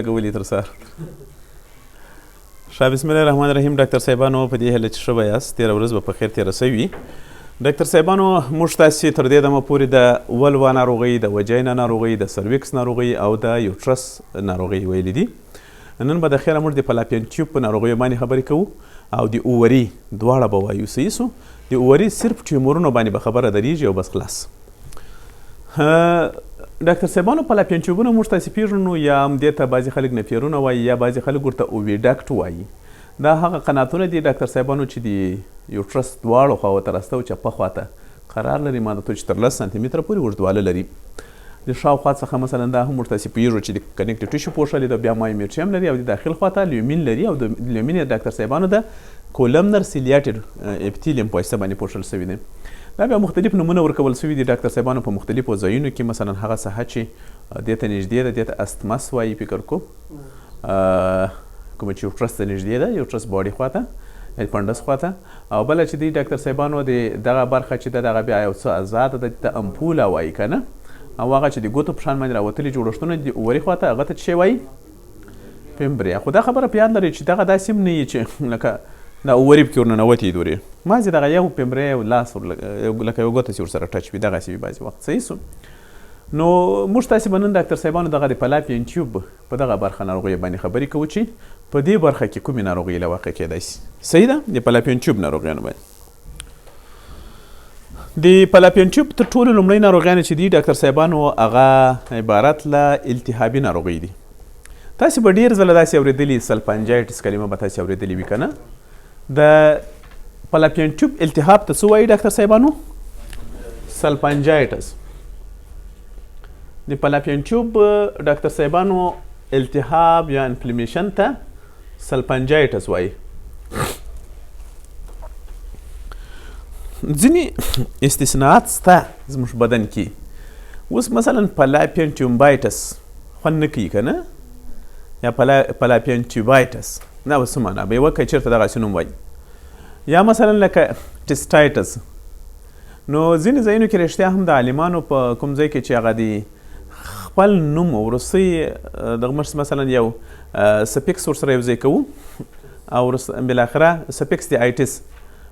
لګولي تر سهار. ښه، بسم الله الرحمن الرحیم. ډاکټر صاحبانو، په دې هیله چې ښه به یاست، تېره ورځ به په خیر تېره شوي وي. ډاکټر صاحبانو، موږ تاسې تر دې دمه پورې د ولوا ناروغۍ، د وجینا ناروغۍ، د سرویکس ناروغۍ او د یوټرس ناروغۍ ویلي دي. نن به د خیره موږ د فلاپین ټیوب په ناروغیو باندې خبرې کوو او د اووري دواړه به وایو. صحیح سو؟ د اووري صرف ټیومرونو باندې به خبره درېږي او بس خلاص. ډاکټر صاحبانو، فلاپین ټیوبونه موږ تاسې پېژنو، یا هم دې ته بعضې خلک نفیرونه وایي یا بعضې خلک ورته اوویډکټ وایي. دا هغه قناتونه دي ډاکټر صاحبانو چې د یوټرس دواړو خواو ته، راسته او چپه خواته قرار لري. ما ته چې تر 10 سانتي متره پورې اوږدواله لري د شاوخوا څخه. مثلا دا هم ورته پوهېږو چې د connective tissue پوښلې ده، بیا myometrium لري او د داخل خواته lumen لري او د lumen یې ډاکټر صاحبانو د columnar ciliated epithelium په واسطه باندې پوښل شوی دی. دا بیا مختلف نومونه ورکول شوي دي ډاکټر صاحبانو په مختلفو ځایونو کې. مثلا هغه ساحه چې دې ته نږدې ده، دې ته isthmus وایي، فکر کو کومه چې uterus ته نږدې ده، uterus body خواته، fundus خواته. او بله چې دی ډاکټر صاحبانو د دغه برخه چې ده، دغه بیا یو څه ازاده ده، ته ampulla وایي که نه. او هغه چې د ګوتو په شان باندې راوتلي جوړښتونه دي ovary خواته، هغه ته څه وایي؟ fimbria. خو دا خبره په یاد لرئ چې دغه داسې هم نه وي چې لکه دا ovary پکې ورننوتې دورې، مازې دغه یو fimbria یو لاس لکه یو ګوته چې ورسره touch وي، دغسې وي بعضې وخت. صحیح سو؟ نو موږ تاسې به نن ډاکټر صاحبانو دغه د fallopian tube په دغه برخه ناروغۍ باندې خبرې کوو چې په دې برخه کې کومې ناروغۍ له واقع کېدای شي. صحیح ده؟ د fallopian tube ناروغیانو باندې، د fallopian tube تر ټولو لومړۍ ناروغیانې چې دي ډاکټر صاحبانو، هغه عبارت له التهابي ناروغۍ دي. تاسې به ډېر ځله داسې اورېدلي، salpingitis کلمه به تاسې اورېدلې وي که نه؟ د fallopian tube التهاب ته څه وایي ډاکټر صاحبانو؟ Salpingitis. د fallopian tube ډاکټر صاحبانو التهاب یا inflammation ته salpingitis وایي. ځینې استثناءات سته زموږ بدن کې. اوس مثلا fallopian tubitis خوند نه کوي که نه؟ یا fallopian tubitis دا به څه معنا به یې وکړي چېرته دغسې نوم وایي؟ یا مثلا لکه testitis. نو ځینې ځایونو کې رښتیا هم د عالمانو په کوم ځای کې چې هغه دی خپل نوم وروستۍ دغه مثلا یو suffix ورسره یو ځای کوو او بالاخره suffix د itis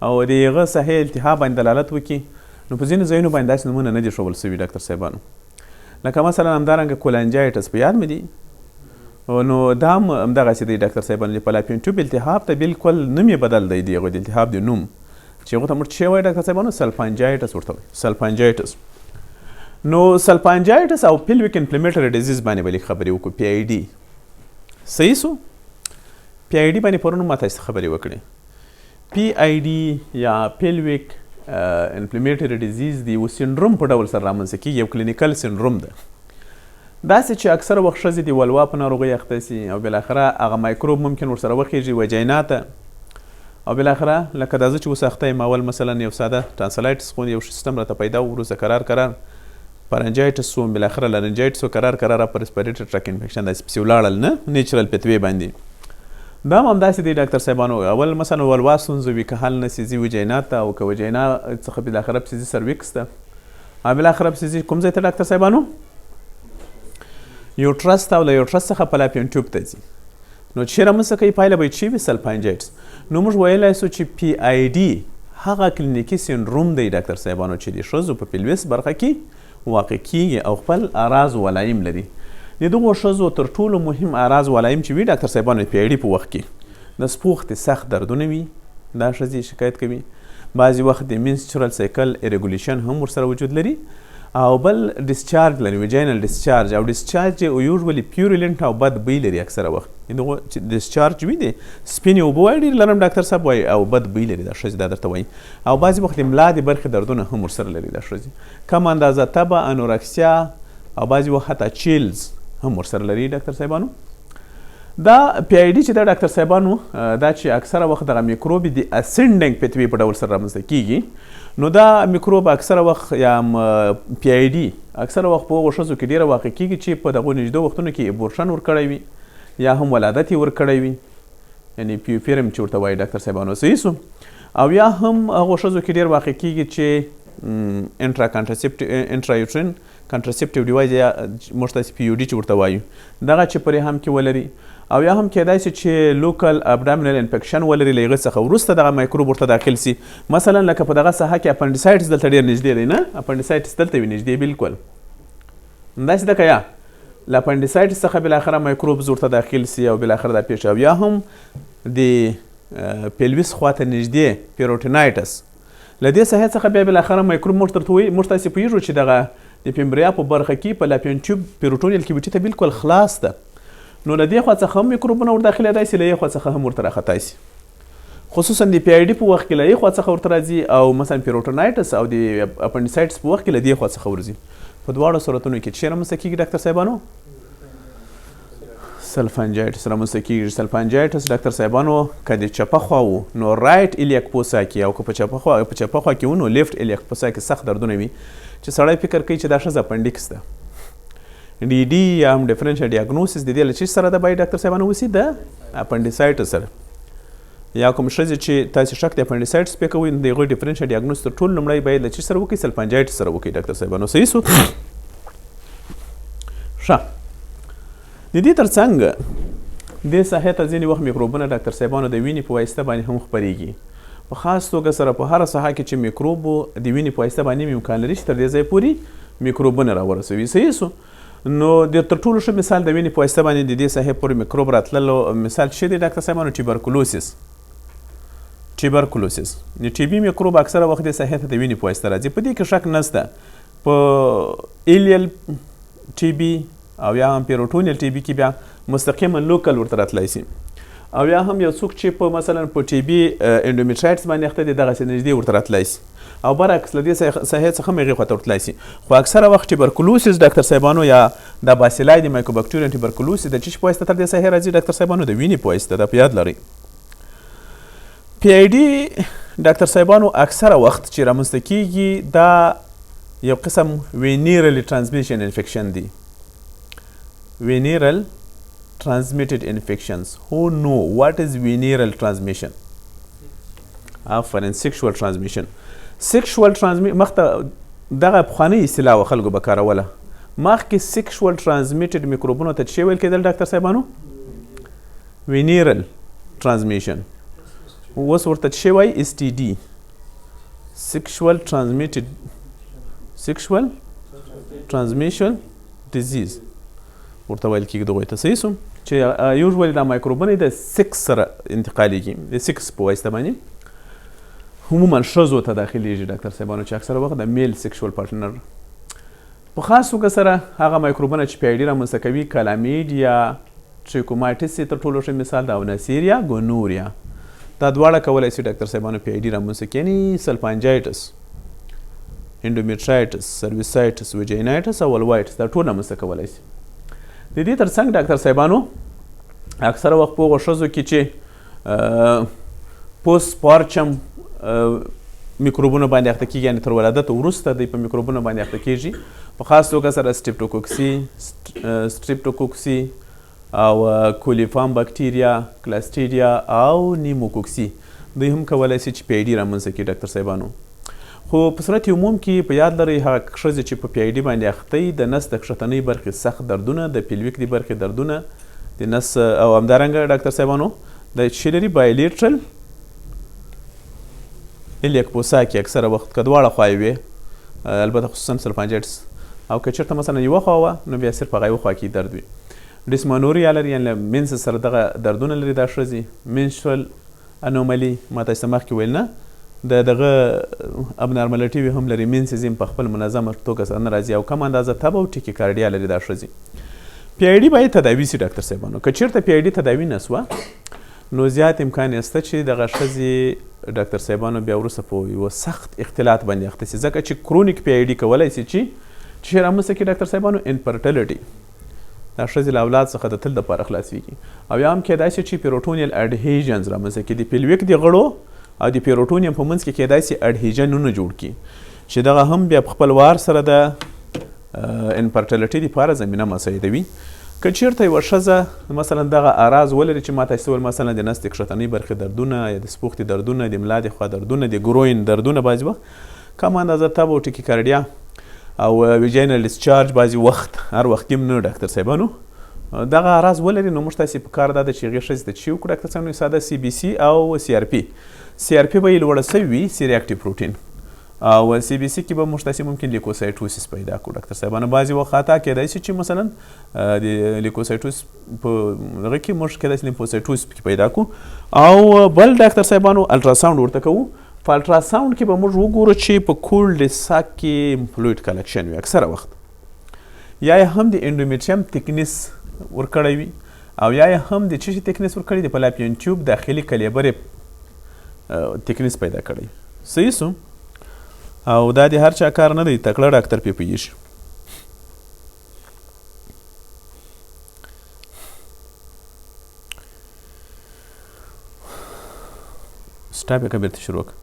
او د هغه صحیح التهاب باندې دلالت وکړي، نو په ځینو ځایونو باندې داسې نومونه نه دي ښوول شوي ډاکټر صاحبانو. لکه مثلا همدارنګه cholangitis په یاد مې دي، نو دا هم همدغسې دی ډاکټر صاحبانو. د fallopian tube التهاب ته بالکل نوم یې بدل دی، د هغو د التهاب د نوم چې هغو ته موږ څه وایي ډاکټر صاحبانو؟ Salpingitis ورته وایي، salpingitis. نو salpingitis او pelvic inflammatory disease باندې به لږ خبرې وکړو، PID. صحیح سو؟ PID باندې پرون ما تاسو خبرې وکړې. PID یا pelvic inflammatory disease دی یو سندروم په ډول سره رامنځته کېږي، یو clinical syndrome ده، داسې چې اکثره وخت ښځې د ولوا په ناروغۍ اخته سي او بالاخره هغه مایکروب ممکن ورسره وخېژي vagina ته او بالاخره لکه دا زه چې اوس اخته یم، اول مثلا یو ساده tonsillitis خو یو سیستم راته پیدا و، وروسته کرار کرار pharyngitis سو، بالاخره laryngitis سو، کرار کرار upper respiratory tract infection، داسې پسې ولاړل نه natural pathway باندې. دا هم همداسې دی ډاکټر صاحبانو. اول مثلا ولوا ستونزه وي، که حل نه سي ځي vagina ته او که vagina څخه بالاخره پسې ځي cervix ته او بالاخره پسې ځي کوم ځای ته ډاکټر صاحبانو؟ Uterus ته او له uterus څخه fallopian tube ته ځي. نو چې رامنځته کوي، پایله به یې چې وي salpingitis. نو موږ ویلی سو چې PID هغه کلینیکي سندروم دی ډاکټر صاحبانو چې د ښځو په pelvis برخه کې واقع کیږي او خپل اعراض و علایم لري. د دغو ښځو تر ټولو مهم اعراض و علایم چې وي ډاکټر صاحبانو، PID په وخت کې د سپوختې سخت دردونه وي، دا ښځې شکایت کوي. بعضې وخت د menstrual cycle irregularity هم ورسره وجود لري او بل discharge لري، vaginal discharge، او discharge usually purulent او بد بوی لري. اکثره وخت دغه چې discharge وي، دی سپینې اوبه وایي، ډېر لرم ډاکټر صاحب وایي او بد بوی لري دا ښځې، دا درته وایي. او بعضې وخت د ملا د برخې دردونه هم ورسره لري دا ښځې، کم اندازه تبه، anorexia او بعضې وخت حتی chills هم ورسره لري ډاکټر صاحبانو. دا PID چې دا ډاکټر صاحبانو دا چې اکثره وخت دغه میکروب د ascending pathway په ډول سره رامنځته کیږي، نو دا میکروب اکثره وخت یا PID اکثره وخت په هغو ښځو کې ډېره واقع کیږي چې په دغو نږدو وختونو کې abortion ورکړی وي یا هم ولادت یې ورکړی وي، یعنی puerperium چې ورته وایي ډاکټر صاحبانو. صحیح سو؟ او یا هم هغو ښځو کې ډېر واقع کیږي چې intra contracept intrauterine Contraceptive device یا موږ تاسې PUD چې ورته وایو، دغه چې په رحم کې ولري، او یا هم کېدای شي چې local abdominal infection ولري، له هغه څخه وروسته دغه میکروب ورته داخل سي. مثلا لکه په دغه ساحه کې appendicitis دلته ډېر نږدې دی، نه appendicitis دلته وي نږدې بالکل، همداسې ده که یا له appendicitis څخه بالاخره microbes ورته داخل سي او بالاخره دا پېښه، او یا هم د pelvis خواته نږدې peritonitis، له دې ساحې څخه بیا بالاخره میکروب موږ درته وایي. موږ تاسې پوهېږو چې دغه د fimbria په برخه کې fallopian tube peritoneal cavity ته بالکل خلاص ده، نو له دې خوا څخه هم میکروبونه ور داخلېدای سي، له یې خوا څخه هم ورته راختای سي. خصوصا د PID په وخت کې له یې خوا څخه ورته راځي، او مثلا peritonitis او د appendicitis په وخت کې له دې خوا څخه ورځي. په دواړو صورتونو کې څه رامنځته کېږي ډاکتر صاحبانو؟ Salpingitis رامنځته کېږي. Salpingitis ډاکتر صاحبانو که د چپه خوا وو نو right iliac fossa کې، او که په چپه خوا کې وو نو left iliac fossa کې سخت دردونه وي، چې سړی فکر کوي چې دا ښځه appendix ده. DD یا هم differential diagnosis د دې له چی سره ده باید ډاکتر صاحبانو وسي؟ د appendicitis سره. یا کوم ښځې چې تاسې شک د appendicitis پې کوئ، نو د هغوی differential diagnosis تر ټولو لومړی باید له چی سره وکړئ؟ Salpingitis سره وکړئ ډاکتر صاحبانو. صحیح سو؟ ښه، د دې ترڅنګ دې ساحې ته ځینې وخت میکروبونه ډاکتر صاحبانو د وینې په واسطه باندې هم خپرېږي. په خاص توګه سره په هره ساحه کې چې میکروب د وینې په واسطه باندې امکان لري چې تر دې ځای پورې میکروبونه راورسوي. صحیح سو؟ نو د تر ټولو ښه مثال د وینې په واسطه باندې د دې ساحې پورې میکروب راتللو مثال څه دی ډاکتر صاحبانو؟ Tuberculosis. Tuberculosis د TB میکروب اکثره وخت دې ساحې ته د وینې په واسطه راځي، په دې کې شک نشته. په ileal TB او یا هم peritoneal TB کې بیا مستقیما local ورته راتلای سي، او یا هم یو څوک چې په مثلا په TB endometritis باندې اخته دی دغسې نږدې ورته راتلای سي، او برعکس له دې ساحې څخه هم هغې خواته ورتلای سي. خو اکثره وخت tuberculosis ډاکتر صاحبانو یا دا bacilli د mycobacterium tuberculosis د چیش په واسطه تر دې ساحې راځي ډاکتر صاحبانو؟ د وینې په واسطه، دا په یاد لرئ. PID ډاکتر صاحبانو اکثره وخت چې رامنځته کیږي دا یو قسم venereally transmission infection دی. Venereal transmitted infections. Who know what is venereal transmission? آفرین، sexual transmission. Sexual transmission مخته دغه پخوانۍ اصطلاح وه، خلکو به کاروله. مخکې sexual transmitted میکروبونو ته څه ویل کېدل ډاکتر صاحبانو؟ Venereal transmission. اوس ورته څه وایي؟ STD، sexual transmitted، sexual transmission disease ورته ویل کېږي دغوی ته. صحیح سو؟ چې usually دا میکروبونه د سکس سره انتقالیږي، د سکس په واسطه باندې عموما ښځو ته داخليږي ډاکتر صاحبانو، چې اکثره وخت د male sexual partner. په خاص توګه سره هغه میکروبونه چې PID رامنځته کوي، Chlamydia trachomatis یې تر ټولو ښه مثال ده، او Neisseria gonorrhoeae، دا دواړه کولی شي ډاکتر صاحبانو PID رامنځته کړي، یعنی salpingitis، endometritis، cervicitis، vaginitis او vulvitis، دا ټول رامنځته کولی شي. د دې ترڅنګ ډاکتر صاحبانو اکثره وخت په هغو ښځو کې چې postpartum میکروبونو باندې اخته کېږي، یعنې تر ولادت وروسته دوی په میکروبونو باندې اخته کېږي، په خاص توګه سره streptococci او coliform bacteria، clostridia او pneumococci، دوی هم کولی شي چې PID رامنځته کړي ډاکتر صاحبانو. خو په صورت عموم کې په یاد لرئ هغه ښځې چې په PID باندې اخته د نس د کښتنۍ برخې سخت دردونه، د pelvic د برخې دردونه، د نس، او همدارنګه ډاکتر صاحبانو د چې لري bilateral iliac fossa کې اکثره وخت که دواړه خواوې وي، البته خصوصا salpingitis، او که چېرته مثلا یوه خوا وه نو بیا صرف هغه یوه خوا کې درد وي. Dysmenorrhea لري، یعنې له menses سره دغه دردونه لري دا ښځې. Menstrual anomaly ما تاسو ته مخکې ویل نه، د دغه abnormality وي هم لري، menses یې په خپل منظمه توګه سره نه راځي، او کم اندازه تبه او tachycardia لري دا ښځې. PID باید تداوي سي ډاکتر صاحبانو. که چېرته PID تداوي نه سوه نو زیات امکان یې شته چې دغه ښځې ډاکتر صاحبانو بیا وروسته په یوه سخت اختلاط باندې اخته سي، ځکه چې chronic PID کولی سي چې چې رامنځته کړي ډاکتر صاحبانو infertility، دا ښځې له اولاد څخه د تل دپاره خلاصېږي، او یا هم کېدای شي چې peritoneal adhesions رامنځته کړي، د pelvic د غړو او د peritoneum په منځ کې کېدای شي adhesion ونه جوړ کړي، چې دغه هم بیا په خپل وار سره د infertility دپاره زمینه مساعدوي. که چېرته یوه ښځه مثلا دغه اعراض ولري چې ما تاسې وویل، مثلا د نس د کښتنۍ برخې دردونه یا د سپوختې دردونه، د ملا د خوا دردونه، د groin دردونه، بعضې وخت کم اندازه تب او tachycardia، او ویجینل ډیسچارج بعضې وخت، هر وخت کې نه ډاکتر صاحبانو، دغه اعراض ولري، نو موږ تاسې په کار دا ده چې هغې ښځې ته چې وکړو ډاکتر صاحب، ساده سی بي سي او سی آر پي. سی آر پي به یې لوړه سوې وي، سی ریاکټیو پروټین، او سی بي سي کې به موږ تاسې ممکن لیکوسایټوسیس پیدا کړو ډاکتر صاحبانو. بعضې وخت خطا کېدای شي چې مثلا د لیکوسایټوس په دغه کې موږ کېدای شي لیمفوسایټوس پکې پیدا کړو. او بل ډاکتر صاحبانو الټراساوند ورته کوو. په الټراساوند کې به موږ وګورو چې په کول ډ ساک کې فلویډ کلیکشن وي اکثره وخت، یا یې هم د انډومیټریم تکنیس ورکړی وي، او یا یې هم د څه شي تکنیس ورکړی، د فلاپین ټیوب داخلي کلیبرې تکنیس پیدا کړی. صحیح سو؟ او دا د هر چا کار نه دی، تکړه ډاکتر پې پوهېږي. سټاپ یې که بېرته شروع کړه.